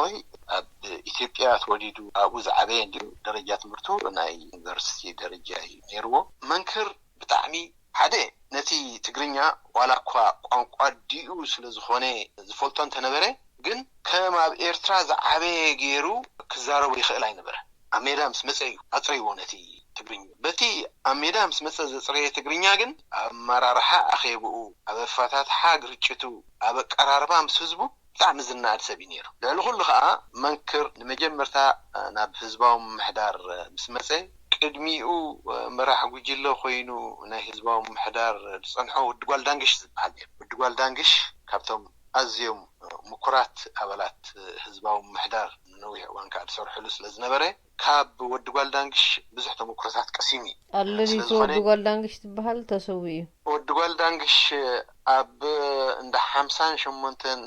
ኣብ ኢትዮጵያ ተወሊዱ ኣብኡ ዝዓበየ እንዲሁ ደረጃ ትምህርቱ ናይ ዩኒቨርሲቲ ደረጃ እዩ ነይርዎ። መንክር ብጣዕሚ ሓደ ነቲ ትግርኛ ዋላ እኳ ቋንቋ ኣዲኡ ስለ ዝኾነ ዝፈልጦ እንተነበረ ግን ከም ኣብ ኤርትራ ዝዓበየ ገይሩ ክዛረቦ ይኽእል ኣይነበረ። ኣብ ሜዳ ምስ መጸ እዩ ኣጽረይዎ ነቲ ትግርኛ። በቲ ኣብ ሜዳ ምስ መጸ ዘጽረየ ትግርኛ ግን ኣብ ኣመራርሓ ኣኼብኡ፣ ኣብ ኣፈታትሓ ግርጭቱ፣ ኣብ ኣቀራርባ ምስ ህዝቡ ብጣዕሚ ዝነኣድ ሰብ እዩ ነይሩ። ልዕሊ ኩሉ ከኣ መንክር ንመጀመርታ ናብ ህዝባዊ ምምሕዳር ምስ መጸ ቅድሚኡ መራሕ ጉጅለ ኮይኑ ናይ ህዝባዊ ምምሕዳር ዝጸንሖ ወዲ ጓል ዳንግሽ ዝበሃል ነይሩ። ወዲ ጓል ዳንግሽ ካብቶም ኣዝዮም ምኩራት ኣባላት ህዝባዊ ምምሕዳር ንነዊሕ እዋን ከዓ ዝሰርሕሉ ስለ ዝነበረ ካብ ወዲ ጓል ዳንግሽ ብዙሕ ተመኩሮታት ቀሲሙ እዩ። ኣለሊቱ ስለዝኾነ ወዲ ጓል ዳንግሽ ትበሃል ተሰዊኡ እዩ። ወዲ ጓል ዳንግሽ ኣብ እንዳ ሓምሳን ሸሞንተን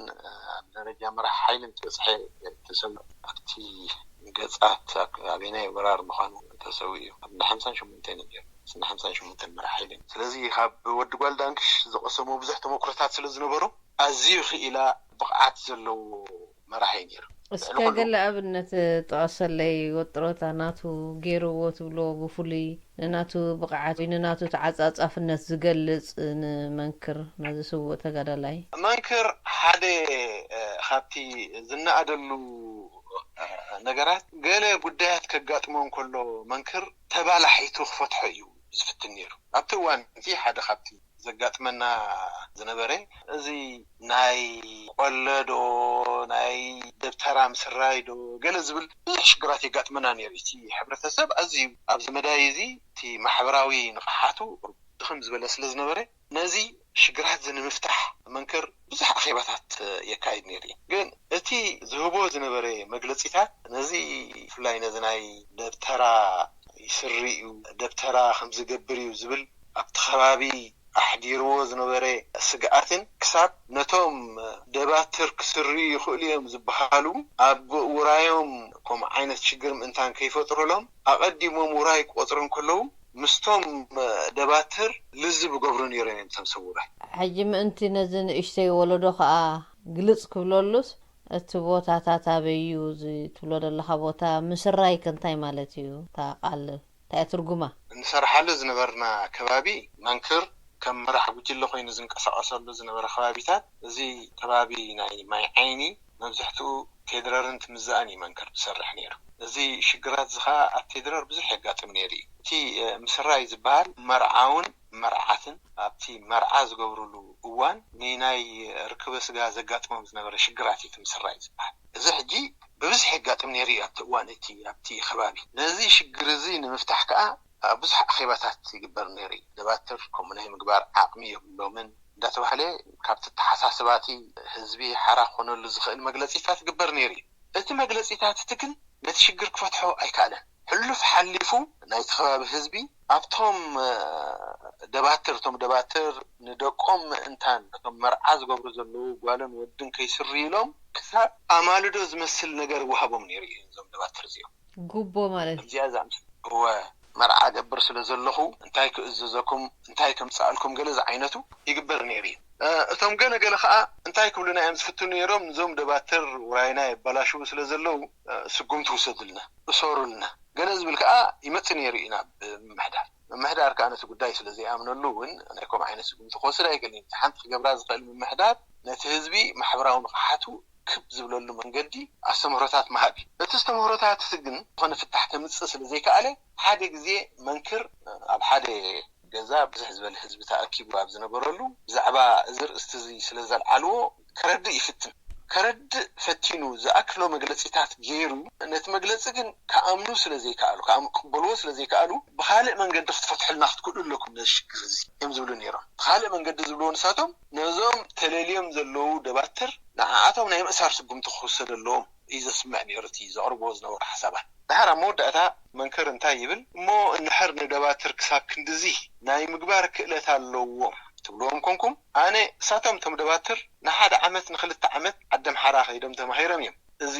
ኣብ ደረጃ መራሕ ሓይሊ ምስ በፅሐ ተሰዊኡ ኣብቲ ገፃት ኣበናይ ወራር ምዃኑ ተሰዊኡ እዩ። ኣብ እንዳ ሓምሳን ሸሞንተን እዩ ነይሩ። እንዳ ሓምሳን ሸሞንተን መራሕ ሓይሊ እዩ። ስለዚ ካብ ወዲ ጓል ዳንግሽ ዝቐሰሞ ብዙሕ ተመኩሮታት ስለ ዝነበሩ ኣዝዩ ክኢላ ብቕዓት ዘለዎ መራሒ እዩ ነይሩ። እስከ ገለ ኣብነት ጥቐሰለይ ወጥሮታ ናቱ ገይርዎ ትብልዎ ብፍሉይ ንናቱ ብቕዓት ወይ ንናቱ ተዓጻጻፍነት ዝገልጽ ንመንክር ነዚ ስዉእ ተጋዳላይ። መንክር ሓደ ካብቲ ዝነኣደሉ ነገራት ገለ ጉዳያት ከጋጥሞ እንከሎ መንክር ተባላሒቱ ክፈትሖ እዩ ዝፍትን ነይሩ። ኣብቲ እዋን እቲ ሓደ ካብቲ ዘጋጥመና ዝነበረ እዚ ናይ ቆለ ዶ ናይ ደብተራ ምስራይ ዶ ገለ ዝብል ብዙሕ ሽግራት የጋጥመና ነይሩ። እቲ ሕብረተሰብ ኣዝዩ ኣብዚ መዳይ እዚ እቲ ማሕበራዊ ንቕሓቱ ድኽም ዝበለ ስለ ዝነበረ ነዚ ሽግራት እዚ ንምፍታሕ መንክር ብዙሕ ኣኼባታት የካይድ ነይሩ እዩ። ግን እቲ ዝህቦ ዝነበረ መግለጺታት ነዚ ብፍላይ ነዚ ናይ ደብተራ ይስሪ እዩ፣ ደብተራ ከምዚ ገብር እዩ ዝብል ኣብቲ ከባቢ ኣሕዲርዎ ዝነበረ ስግኣትን ክሳብ ነቶም ደባትር ክስርዩ ይኽእሉ እዮም ዝበሃሉ ኣብ ውራዮም ከምኡ ዓይነት ሽግር ምእንታን ከይፈጥሩሎም ኣቐዲሞም ውራይ ክቆፅሩ እንከለዉ ምስቶም ደባትር ልዝብ ይገብሩ ነይሮም እዮም እቶም ስውራት። ሕጂ ምእንቲ ነዚ ንእሽተይ ወለዶ ከዓ ግልጽ ክብለሉስ፣ እቲ ቦታታት ኣበይ እዩ? እዚ ትብሎ ዘለኻ ቦታ ምስራይ ከ እንታይ ማለት እዩ? እታ ቃል እንታይ እያ ትርጉማ? እንሰርሓሉ ዝነበርና ከባቢ መንክር ከም መራሕ ጉጅለ ኮይኑ ዝንቀሳቐሰሉ ዝነበረ ከባቢታት፣ እዚ ከባቢ ናይ ማይ ዓይኒ መብዝሕትኡ ቴድረርን ትምዛእን እዩ መንክር ዝሰርሕ ነይሩ። እዚ ሽግራት እዚ ከዓ ኣብ ቴድረር ብዙሕ የጋጥም ነይሩ እዩ። እቲ ምስራይ ዝበሃል መርዓውን መርዓትን ኣብቲ መርዓ ዝገብሩሉ እዋን ንናይ ርክበ ስጋ ዘጋጥሞም ዝነበረ ሽግራት እዩ እቲ ምስራይ ዝበሃል። እዚ ሕጂ ብብዝሒ የጋጥም ነይሩ እዩ ኣብቲ እዋን እቲ ኣብቲ ከባቢ። ነዚ ሽግር እዚ ንምፍታሕ ከዓ ብዙሕ ኣኼባታት ይግበር ነይሩ እዩ። ደባትር ከምኡ ናይ ምግባር ዓቕሚ የብሎምን እንዳተባህለ ካብቲ ኣተሓሳስባቲ ህዝቢ ሓራ ክኾነሉ ዝኽእል መግለፂታት ይግበር ነይሩ እዩ። እቲ መግለፂታት እቲ ግን ነቲ ሽግር ክፈትሖ ኣይከኣለን። ሕሉፍ ሓሊፉ ናይቲ ከባቢ ህዝቢ ኣብቶም ደባትር እቶም ደባትር ንደቆም ምእንታን እቶም መርዓ ዝገብሩ ዘለዉ ጓልን ወድን ከይስርዩሎም ክሳብ ኣማልዶ ዝመስል ነገር ይወሃቦም ነይሩ እዩ። እዞም ደባትር እዚኦም ጉቦ ማለት እዩ። እዚኣ ዛምስ እወ መርዓ ገብር ስለ ዘለኹ እንታይ ክእዘዘኩም እንታይ ከምፅኣልኩም ገለ ዝዓይነቱ ይግበር ነይሩ እዩ። እቶም ገለ ገለ ከዓ እንታይ ክብሉና እዮም ዝፍትኑ ነይሮም? እዞም ደባትር ውራይና የባላሽዉ ስለ ዘለዉ ስጉምቲ ውሰዱልና፣ እሰሩልና ገለ ዝብል ከዓ ይመፅእ ነይሩ እዩ ናብ ምምሕዳር። ምምሕዳር ከዓ ነቲ ጉዳይ ስለ ዘይኣምነሉ እውን ናይ ከምኡ ዓይነት ስጉምቲ ክወስድ ኣይክእልን እዩ። ሓንቲ ክገብራ ዝኽእል ምምሕዳር ነቲ ህዝቢ ማሕበራዊ ንቕሓቱ ክብ ዝብለሉ መንገዲ ኣስተምህሮታት ምሃብ እዩ። እቲ ኣስተምህሮታት እቲ ግን ዝኾነ ፍታሕ ከምፅእ ስለ ዘይከኣለ ሓደ ግዜ መንክር ኣብ ሓደ ገዛ ብዝሕ ዝበለ ህዝቢ ተኣኪቡ ኣብ ዝነበረሉ ብዛዕባ እዚ ርእስቲ እዚ ስለ ዘልዓልዎ ከረድእ ይፍትን። ከረድእ ፈቲኑ ዝኣክሎ መግለፂታት ገይሩ ነቲ መግለፂ ግን ክኣምኑ ስለ ዘይከኣሉ ክኣም ክቕበልዎ ስለ ዘይከኣሉ ብኻልእ መንገዲ ክትፈትሑልና ክትክእሉ ኣለኩም ነዚ ሽግር እዚ እዮም ዝብሉ ነይሮም። ብኻልእ መንገዲ ዝብልዎ ንሳቶም ነዞም ተለልዮም ዘለዉ ደባትር ንዓኣቶም ናይ ምእሳር ስጉምቲ ክውሰደሎም እዩ ዘስምዕ ነይሩ እቲ ዘቕርብዎ ዝነበሩ ሓሳባት። ድሓር ኣብ መወዳእታ መንክር እንታይ ይብል እሞ እንድሕር ንደባትር ክሳብ ክንድዚ ናይ ምግባር ክእለት ኣለዎም ትብልዎም ኮንኩም ኣነ እሳቶም እቶም ደባትር ንሓደ ዓመት ንክልተ ዓመት ዓዲ ኣምሓራ ከይዶም ተማሂሮም እዮም እዚ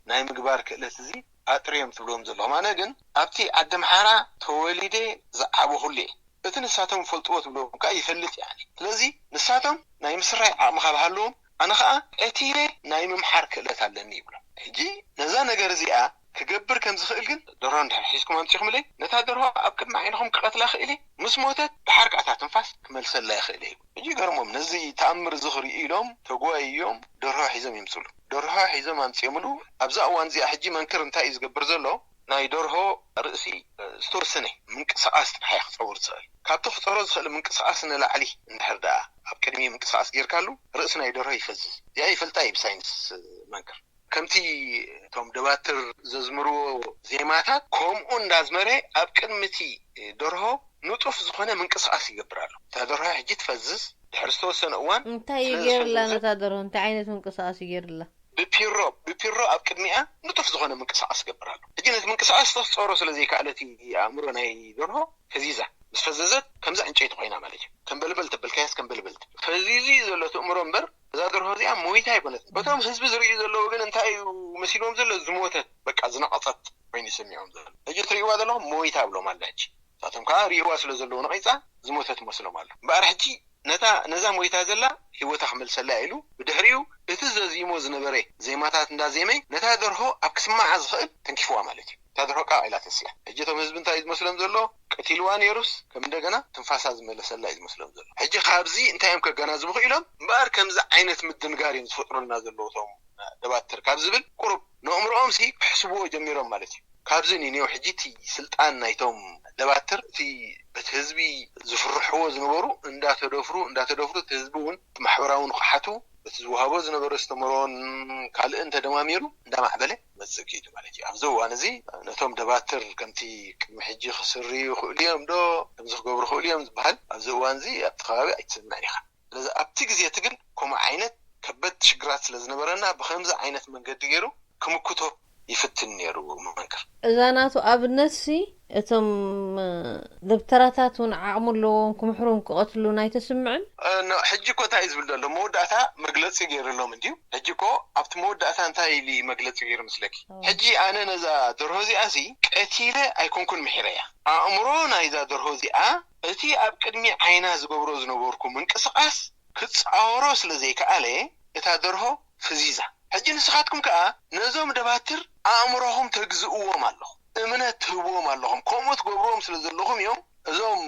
ናይ ምግባር ክእለት እዚ ኣጥርዮም ትብልዎም ዘለኹም። ኣነ ግን ኣብቲ ዓዲ ኣምሓራ ተወሊደ ዝዓበኹሉ እየ። እቲ ንሳቶም ይፈልጥዎ ትብልዎም ከዓ ይፈልጥ እየ ኣነ። ስለዚ ንሳቶም ናይ ምስራይ ዓቕሚ ካብ ሃለዎም ኣነ ከዓ ቀትየ ናይ ምምሓር ክእለት ኣለኒ ይብሎም። ሕጂ ነዛ ነገር እዚኣ ክገብር ከም ዝኽእል ግን ደርሆ እንድሕር ሒዝኩም ኣምፂኹምለይ ነታ ደርሆ ኣብ ቅድሚ ዓይንኹም ክቐትላ ክእል እየ። ምስ ሞተት ድሓር ከዓ እታ ትንፋስ ክመልሰላ ይኽእል እየ ይብሉ። ሕጂ ይገርሞም ነዚ ተኣምር እዚ ክርእዩ ኢሎም ተጓይዮም ደርሆ ሒዞም ይምፅሉ። ደርሆ ሒዞም ኣምፅኦምሉ ኣብዛ እዋን እዚኣ ሕጂ መንክር እንታይ እዩ ዝገብር ዘሎ? ናይ ደርሆ ርእሲ ዝተወሰነ ምንቅስቃስ ጥራሕ እያ ክፀውር ትኽእል። ካብቲ ክፀሮ ዝኽእል ምንቅስቃስ ንላዕሊ እንድሕር ደኣ ኣብ ቅድሚ ምንቅስቃስ ጌርካሉ ርእሲ ናይ ደርሆ ይፈዝዝ። እዚኣ ይፈልጣ እዩ ብሳይንስ መንክር። ከምቲ እቶም ደባትር ዘዝምርዎ ዜማታት ከምኡ እንዳዝመረ ኣብ ቅድሚ እቲ ደርሆ ንጡፍ ዝኾነ ምንቅስቃስ ይገብር ኣሎ። እታ ደርሆ ሕጂ ትፈዝዝ ድሕሪ ዝተወሰነ እዋን እንታይ እዩ ገይርላ ነታ ደርሆ እንታይ ዓይነት ምንቅስቃስ እዩ ገይርላ? ብፒሮ ብፒሮ ኣብ ቅድሚኣ ንጡፍ ዝኾነ ምንቅስቃስ ይገብር ኣሎ። ሕጂ ነቲ ምንቅስቃስ ተኽፀሮ ስለ ዘይከኣለ እቲ ኣእምሮ ናይ ደርሆ ፈዚዛ ምስ ፈዘዘት ከምዛ ዕንጨይቲ ኮይና ማለት እዩ። ከም በልበል ተበልካያስ ከም በልበል ፈዚዙ እዩ ዘሎ እቲ እምሮ እምበር እዛ ደርሆ እዚኣ ሞይታ ኣይኮነትን። እቶም ህዝቢ ዝርእዩ ዘለዉ ግን እንታይ እዩ መሲልዎም ዘሎ ዝሞተት በቃ ዝነቐፀት ኮይኑ ይስምዖም ዘሎ። ሕጂ እትርእይዋ ዘለኹም ሞይታ ብሎም ኣለ ሕጂ ንሳቶም ከዓ ርእይዋ ስለ ዘለዉ ነቒፃ ዝሞተት መስሎም ኣሎ እምበኣር ሕጂ ነታ ነዛ ሞይታ ዘላ ህይወታ ክመልሰላ ኢሉ ብድሕሪኡ እቲ ዘዚሞ ዝነበረ ዜማታት እንዳዜመ ነታ ደርሆ ኣብ ክስማዓ ዝኽእል ተንኪፍዋ ማለት እዩ። እታ ደርሆ ቃቕ ኢላ ተሲኣ። ሕጂ እቶም ህዝቢ እንታይ እዩ ዝመስሎም ዘሎ? ቀቲልዋ ነይሩስ ከም እንደገና ትንፋሳ ዝመለሰላ እዩ ዝመስሎም ዘሎ። ሕጂ ካብዚ እንታይ እዮም ከገናዝቡ ክኢሎም? እምበኣር ከምዚ ዓይነት ምድንጋር እዮም ዝፈጥሩልና ዘለዉ እቶም ደባትር ካብ ዝብል ቁሩብ ንእምሮኦም ሲ ክሕስብዎ ጀሚሮም ማለት እዩ። ካብዚ ንኔው ሕጂ እቲ ስልጣን ናይቶም ደባትር እቲ በቲ ህዝቢ ዝፍርሕዎ ዝነበሩ እንዳተደፍሩ እንዳተደፍሩ እቲ ህዝቢ እውን እቲ ማሕበራዊ ንቕሓቱ በቲ ዝወሃቦ ዝነበረ ኣስተምህሮን ካልእን ተደማሚሩ እንዳማዕበለ መፅእ ክኢሉ ማለት እዩ። ኣብዚ እዋን እዚ ነቶም ደባትር ከምቲ ቅድሚ ሕጂ ክስርዩ ይኽእሉ እዮም ዶ ከምዚ ክገብሩ ይኽእሉ እዮም ዝበሃል ኣብዚ እዋን እዚ ኣብቲ ከባቢ ኣይትሰምዕን ኢኻ። ስለዚ ኣብቲ ግዜ እቲ ግን ከምኡ ዓይነት ከበድቲ ሽግራት ስለ ዝነበረና ብኸምዚ ዓይነት መንገዲ ገይሩ ክምክቶ ይፍትን ነይሩ መንክር። እዛ ናቱ ኣብነትሲ እቶም ደብተራታት እውን ዓቕሚ ኣለዎም ክምሕሩን ክቐትሉን ኣይተስምዕን? ሕጂ እኮ እንታይ እዩ ዝብል ዘሎ? መወዳእታ መግለፂ ገይሩሎም እንድዩ። ሕጂ እኮ ኣብቲ መወዳእታ እንታይ ኢሉ መግለፂ ገይሩ ምስለኪ? ሕጂ ኣነ ነዛ ደርሆ እዚኣ ሲ ቀቲለ ኣይኮንኩን ምሒረያ። ኣእምሮ ናይዛ ደርሆ እዚኣ እቲ ኣብ ቅድሚ ዓይና ዝገብሮ ዝነበርኩ ምንቅስቓስ ክፃወሮ ስለ ዘይከኣለ እታ ደርሆ ፍዚዛ። ሕጂ ንስኻትኩም ከኣ ነዞም ደባትር ኣእምሮኹም ተግዝእዎም ኣለኹም፣ እምነት ትህብዎም ኣለኹም። ከምኡ ትገብርዎም ስለ ዘለኹም እዮም እዞም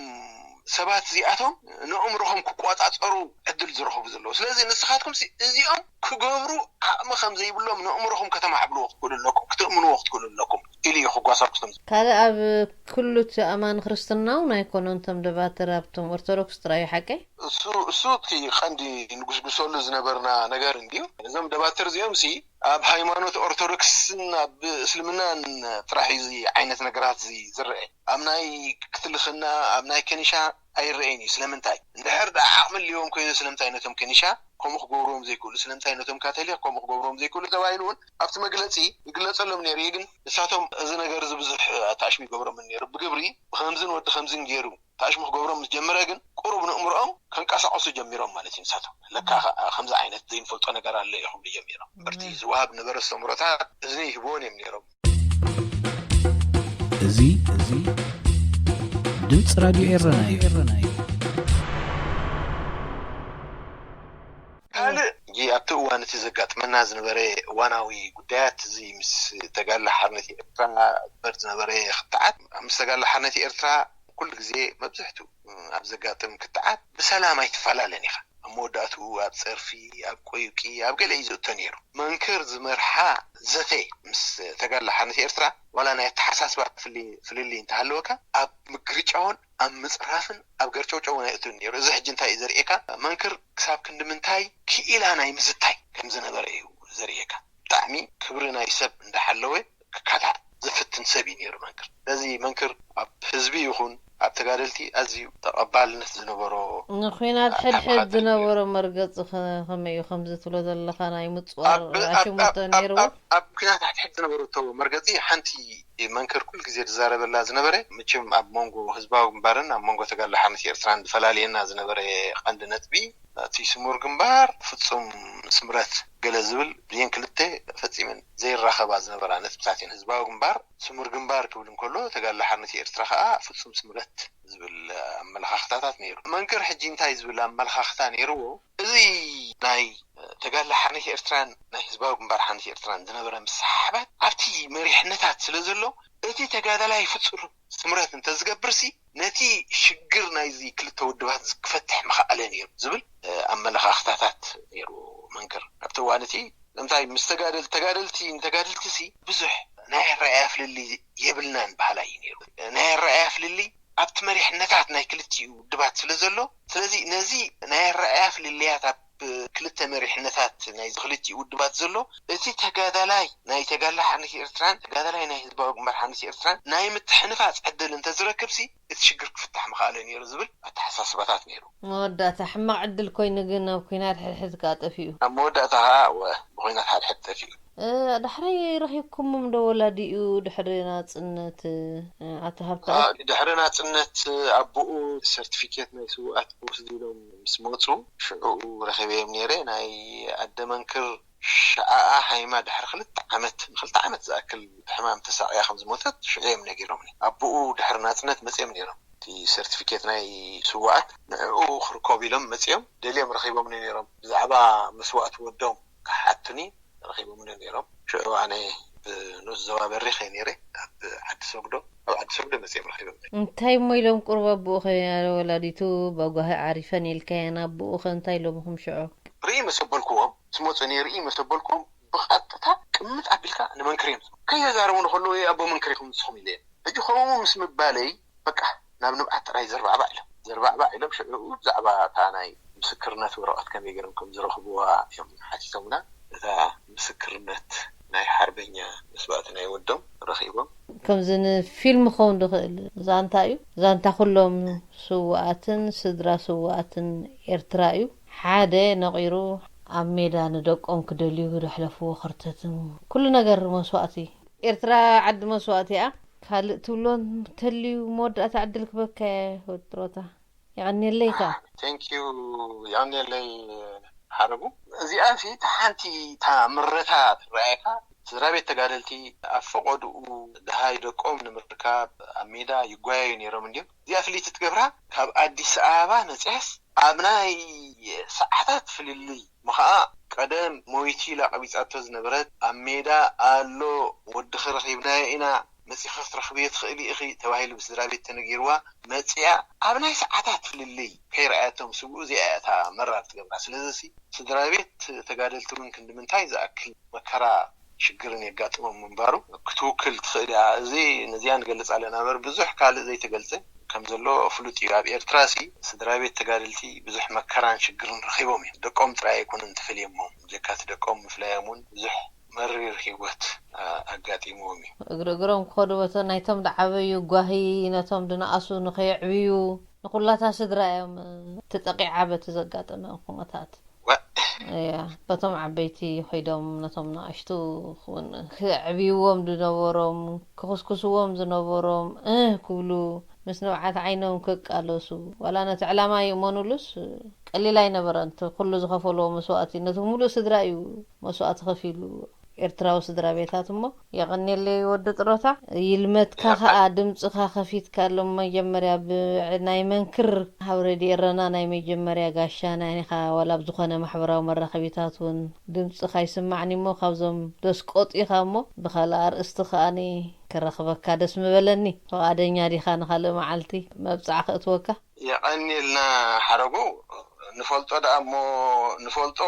ሰባት እዚኣቶም ንእምሮኹም ክቆጻጸሩ ዕድል ዝረኽቡ ዘለዉ። ስለዚ ንስኻትኩም እዚኦም ክገብሩ ዓቕሚ ከም ዘይብሎም ንእምሮኹም ከተማዕብልዎ ክትክእሉ ኣለኩም፣ ክትእምንዎ ክትክእሉ ኣለኩም ኢሉ እዩ ክጓሳኩም። ካልእ ኣብ ኩሉ እቲ ኣማን ክርስትና እውን ኣይኮነን፣ እቶም ደባትር ኣብቶም ኦርቶዶክስ ጥራይ እዩ ሓቀይ? እሱ እሱ እቲ ቀንዲ ንጉስጉሰሉ ዝነበርና ነገር እንድዩ። እዞም ደባትር እዚኦም ሲ ኣብ ሃይማኖት ኦርቶዶክስን ኣብ እስልምናን ጥራሕ እዩ እዚ ዓይነት ነገራት እዚ ዝረአ። ኣብ ናይ ክትልኽና ኣብ ናይ ከኒሻ ኣይረአን እዩ። ስለምንታይ? እንድሕር ደኣ ዓቕሚ ኣልዎም ኮይኑ ስለምንታይ ነቶም ከኒሻ ከምኡ ክገብርዎም ዘይክእሉ፣ ስለምንታይ ነቶም ካቶሊክ ከምኡ ክገብርዎም ዘይክእሉ ተባሂሉ እውን ኣብቲ መግለፂ ይግለፀሎም ነይሩ እዩ። ግን ንሳቶም እዚ ነገር እዚ ብዙሕ ኣታሽሚ ይገብሮምን ነይሩ። ብግብሪ ብከምዝን ወዲ ከምዝን ገይሩ ታሽሙ ክገብሮም ምስ ጀመረ ግን ቁሩብ ንእምሮኦም ከንቀሳቐሱ ጀሚሮም ማለት እዩ። ንሳቶም ለካ ከምዚ ዓይነት ዘይንፈልጦ ነገር ኣሎ እዩ ክብሉ ጀሚሮም። በርቲ ዝወሃብ ነበረ ኣስተምሮታት እዝኒ ይህብዎን እዮም ነይሮም። እዚ እዚ ድምፂ ራድዮ ኤረና እዩ። ካልእ ሕጂ ኣብቲ እዋን እቲ ዘጋጥመና ዝነበረ እዋናዊ ጉዳያት እዚ ምስ ተጋድሎ ሓርነት ኤርትራ ዝግበር ዝነበረ ክትዓት ምስ ተጋድሎ ሓርነት ኤርትራ ኩሉ ግዜ መብዝሕትኡ ኣብ ዘጋጥም ክትዓት ብሰላም ኣይትፈላለን ኢኻ። ኣብ መወዳእትኡ ኣብ ጸርፊ፣ ኣብ ቆይቂ፣ ኣብ ገለ እዩ ዝእቶ ነይሩ። መንክር ዝመርሓ ዘተ ምስ ተጋድሎ ሓርነት ኤርትራ ዋላ ናይ ኣተሓሳስባ ፍልልይ እንተሃለወካ ኣብ ምግርጫውን ኣብ ምጽራፍን ኣብ ገርጨውጨውን ኣይእቱን ነይሩ። እዚ ሕጂ እንታይ እዩ ዘርእየካ? መንክር ክሳብ ክንዲ ምንታይ ክኢላ ናይ ምዝታይ ከም ዝነበረ እዩ ዘርእየካ። ብጣዕሚ ክብሪ ናይ ሰብ እንዳሓለወ ክካታዕ ዝፍትን ሰብ እዩ ነይሩ መንክር። ስለዚ መንክር ኣብ ህዝቢ ይኹን ኣብ ተጋደልቲ ኣዝዩ ተቐባልነት ዝነበሮ ንኩናት ሕድሕድ ዝነበሮ መርገፂ ከመይ እዩ ከምዚ ትብሎ ዘለኻ ናይ ምፅዋር ኣሽሙጦ ነይርዎ? ኣብ ኩናት ሕድሕድ ዝነበሮ መርገፂ ሓንቲ መንክር ኩሉ ግዜ ዝዛረበላ ዝነበረ፣ መቸም ኣብ መንጎ ህዝባዊ ግንባርን ኣብ መንጎ ተጋድሎ ሓርነት ኤርትራን ዝፈላልየና ዝነበረ ቀንዲ ነጥቢ፣ እቲ ስሙር ግንባር ፍጹም ስምረት ገለ ዝብል ብዜን ክልተ ፈጺመን ዘይራኸባ ዝነበራ ነጥብታት እየን። ህዝባዊ ግንባር ስሙር ግንባር ክብል እንከሎ፣ ተጋድሎ ሓርነት ኤርትራ ከኣ ፍጹም ስምረት ዝብል ኣመለኻኽታታት ነይሩ። መንክር ሕጂ እንታይ ዝብል ኣመለኻኽታ ነይርዎ? እዚ ናይ ተጋድሎ ሓርነት ኤርትራን ናይ ህዝባዊ ግንባር ሓርነት ኤርትራን ዝነበረ ምስሕሓባት ኣብቲ መሪሕነታት ስለ ዘሎ፣ እቲ ተጋዳላይ ፍጹም ስምረት እንተዝገብርሲ ነቲ ሽግር ናይዚ ክልተ ውድባት ክፈትሕ ምኸኣለ ነይሩ ዝብል ኣመለኻኽታታት ነይሩ መንክር ኣብቲ እዋን እቲ። እንታይ ምስ ተጋደል ተጋደልቲ ንተጋደልቲ ሲ ብዙሕ ናይ ኣረኣያ ፍልልይ የብልናን በሃላይ እዩ ነይሩ። ናይ ኣረኣያ ፍልልይ ኣብቲ መሪሕነታት ናይ ክልቲኡ ውድባት ስለ ዘሎ፣ ስለዚ ነዚ ናይ ኣረኣያ ፍልልያት ኣብ ክልተ መሪሕነታት ናይዚ ክልቲኡ ውድባት ዘሎ፣ እቲ ተጋዳላይ ናይ ተጋድሎ ሓርነት ኤርትራን ተጋዳላይ ናይ ህዝባዊ ግንባር ሓርነት ኤርትራን ናይ ምትሕንፋጽ ዕድል እንተዝረክብሲ እቲ ሽግር ክፍታሕ ምኸኣለ ነይሩ ዝብል ኣተሓሳስባታት ነይሩ። መወዳእታ ሕማቕ ዕድል ኮይኑ ግን ኣብ ኲናት ሕድሕድ ከኣ ጠፊኡ። ኣብ መወዳእታ ከኣ እወ ብኲናት ሓድሕድ ጠፊኡ። ዳሕራይ ረኺብኩሞም ዶ ወላዲኡ ድሕሪ ናጽነት? ኣቶ ሃብታይ። ድሕሪ ናጽነት ኣቦኡ ሰርቲፊኬት ናይ ስውኣት ክወስዱ ኢሎም ምስ መጹ ሽዑኡ ረኺበዮም ነይረ። ናይ ኣደ መንክር ሽዓኣ ሃይማ ድሕሪ ክልተ ዓመት ንክልተ ዓመት ዝኣክል ብሕማም ተሳቕያ ከም ዝሞተት ሽዑ እዮም ነጊሮምኒ። ኣቦኡ ድሕሪ ናጽነት መጺኦም ነይሮም። እቲ ሰርቲፊኬት ናይ ስውኣት ንዕኡ ክርከቡ ኢሎም መጺኦም ደልዮም ረኺቦምኒ ነይሮም። ብዛዕባ መስዋእቲ ወዶም ክሓቱኒ ረኺቦምኒ ነይሮም። ሽዑ ኣነ ብንኡስ ዞባ በሪ ከይ ነይረ ኣብ ዓዲ ሰጉዶ ኣብ ዓዲ ሰጉዶ መጺኦም ረኺቦም። እንታይ እሞ ኢሎም ቁሩብ ኣቦኡ ከ ወላዲቱ በጓሂ ዓሪፈን ኢልካየን ኣቦኡ ከ እንታይ ኢሎምኹም ሽዑ? ርኢ መሰበልኩዎም ዝመፁ ነይሩ እዩ መሰበልኩም ብቐጥታ ቅምጥ ኣቢልካ ንመንክር እዮም ዝብሉ። ከይተዛረቡ ንከለዉ ኣቦ መንክር ኢኹም ንስኹም ኢለ እዮም። ሕጂ ከምኡ ምስ ምባለይ በቃ ናብ ንብዓት ጥራይ ዘርባዕባዕ ኢሎም ዘርባዕባዕ ኢሎም ሽዑ ብዛዕባ እታ ናይ ምስክርነት ወረቐት ከመይ ገይሮም ከም ዝረኽብዋ እዮም ሓቲቶምና። እታ ምስክርነት ናይ ሓርበኛ መስዋእቲ ናይ ወዶም ረኺቦም። ከምዚ ንፊልም ክኸውን ዝኽእል ዛንታ እዩ። ዛንታ ኩሎም ስውኣትን ስድራ ስውኣትን ኤርትራ እዩ። ሓደ ነቒሩ ኣብ ሜዳ ንደቆም ክደልዩ ዘሕለፍዎ ከርተትን ኩሉ ነገር መስዋእቲ። ኤርትራ ዓዲ መስዋእቲ እያ። ካልእ ትብሎ እንተልዩ መወዳእታ ዕድል ክበካ እየ ወዲ ጥሮታ። የቐንየለይ ከኣ። Thank you። የቐንየለይ ሓረጉ። እዚኣ ሲ እታ ሓንቲ እታ ምረታ ትረኣየካ። ስድራ ቤት ተጋደልቲ ኣብ ፈቐድኡ ደሃይ ደቆም ንምርካብ ኣብ ሜዳ ይጓየዩ ነይሮም እንድዮም። እዚኣ ፍልይቲ ትገብራ ካብ ኣዲስ ኣበባ መፅያስ ኣብ ናይ ሰዓታት ፍልልይ ምኸዓ ቀደም ሞይቲ ኢላ ቀቢፃቶ ዝነበረት ኣብ ሜዳ ኣሎ ወድኺ ረኺብናዮ ኢና መፂኺ ክትረኽብዮ ትኽእሊ ኢኺ ተባሂሉ ብስድራ ቤት ተነጊርዋ መፅያ ኣብ ናይ ሰዓታት ፍልልይ ከይረኣየቶም ስውኡ እዚኣ እያ እታ መራር ትገብራ። ስለዚ ሲ ስድራ ቤት ተጋደልቲ እውን ክንዲ ምንታይ ዝኣክል መከራ ሽግርን የጋጥሞም ምንባሩ ክትውክል ትኽእል እያ። እዚ ነዚኣ ንገልፅ ኣለና እምበር ብዙሕ ካልእ ዘይተገልፀ ከም ዘሎ ፍሉጥ እዩ። ኣብ ኤርትራ ሲ ስድራ ቤት ተጋደልቲ ብዙሕ መከራን ሽግርን ረኺቦም እዮም። ደቆም ጥራይ ኣይኮኑን ተፈልዮሞም፣ ብጀካ እቲ ደቆም ምፍላዮም እውን ብዙሕ መሪር ህይወት ኣጋጢምዎም እዩ። እግሪ እግሮም ክኸዱ በቶ ናይቶም ዝዓበዩ ጓሂ ነቶም ዝነኣሱ ንኸየዕብዩ ንኹላታ ስድራ እዮም ተጠቂዓ በቲ ዘጋጠመ ኩነታት። እያ በቶም ዓበይቲ ኮይዶም ነቶም ንኣሽቱ ክውን ክዕብይዎም ዝነበሮም ክኽስክስዎም ዝነበሮም እህ ክብሉ ምስ ንብዓት ዓይኖም ክቃለሱ ዋላ ነቲ ዕላማ ይእመኑሉስ ቀሊል ኣይነበረን። እቲ ኩሉ ዝኸፈልዎ መስዋእቲ ነቲ ሙሉእ ስድራ እዩ መስዋእቲ ከፊሉ ኤርትራዊ ስድራ ቤታት እሞ የቐንየለይ ወዲ ጥሮታ ይልመትካ ከኣ ድምጽኻ ከፊትካ ኣሎ መጀመርያ ብ ናይ መንክር ሃብ ረድዮ ኤረና ናይ መጀመርያ ጋሻና ኢኻ ዋላ ኣብ ዝኾነ ማሕበራዊ መራኸቢታት እውን ድምጽኻ ይስማዕኒ እሞ ካብዞም ደስቆጡ ኢኻ እሞ ብኻልእ ኣርእስቲ ከኣኒ ክረኽበካ ደስ ምበለኒ። ፍቓደኛ ዲኻ ንኻልእ መዓልቲ መብጻዕ ከእትወካ? የቐንየልና ሓረጉ። ንፈልጦ ደኣ እሞ ንፈልጦ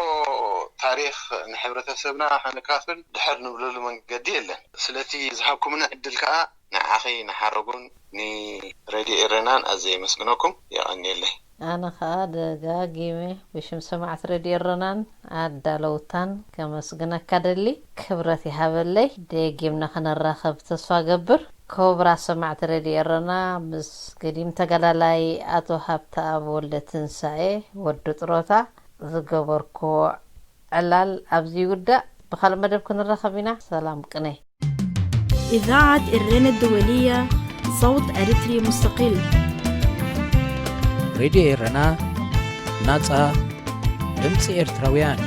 ታሪኽ ንሕብረተሰብና ከነካፍል ድሕር ንብለሉ መንገዲ የለን። ስለቲ ዝሃብኩምና ዕድል ከኣ ንዓኺ ንሓረጉን ንሬድዮ ኤረናን ኣዝየ የመስግነኩም። የቐንየለይ። ኣነ ከኣ ደጋጊመ ብሽም ሰማዕቲ ሬድዮ ኤረናን ኣዳለውታን ከመስግነካ ደሊ። ክብረት ይሃበለይ። ደጊምና ክንራኸብ ተስፋ ገብር። ክቡራት ሰማዕቲ ሬድዮ ኤረና ምስ ገዲም ተጋዳላይ ኣቶ ሃብተኣብ ወልደትንሳኤ ወዲ ጥሮታ ዝገበርክዎ ዕላል ኣብዚ ይውዳእ። ብኻልእ መደብ ክንራኸብ ኢና። ሰላም ቅነ። إذاعة إرينا الدولية، صوت أريتري مستقل. ሬድዮ ኤረና ናጻ ድምፂ ኤርትራውያን።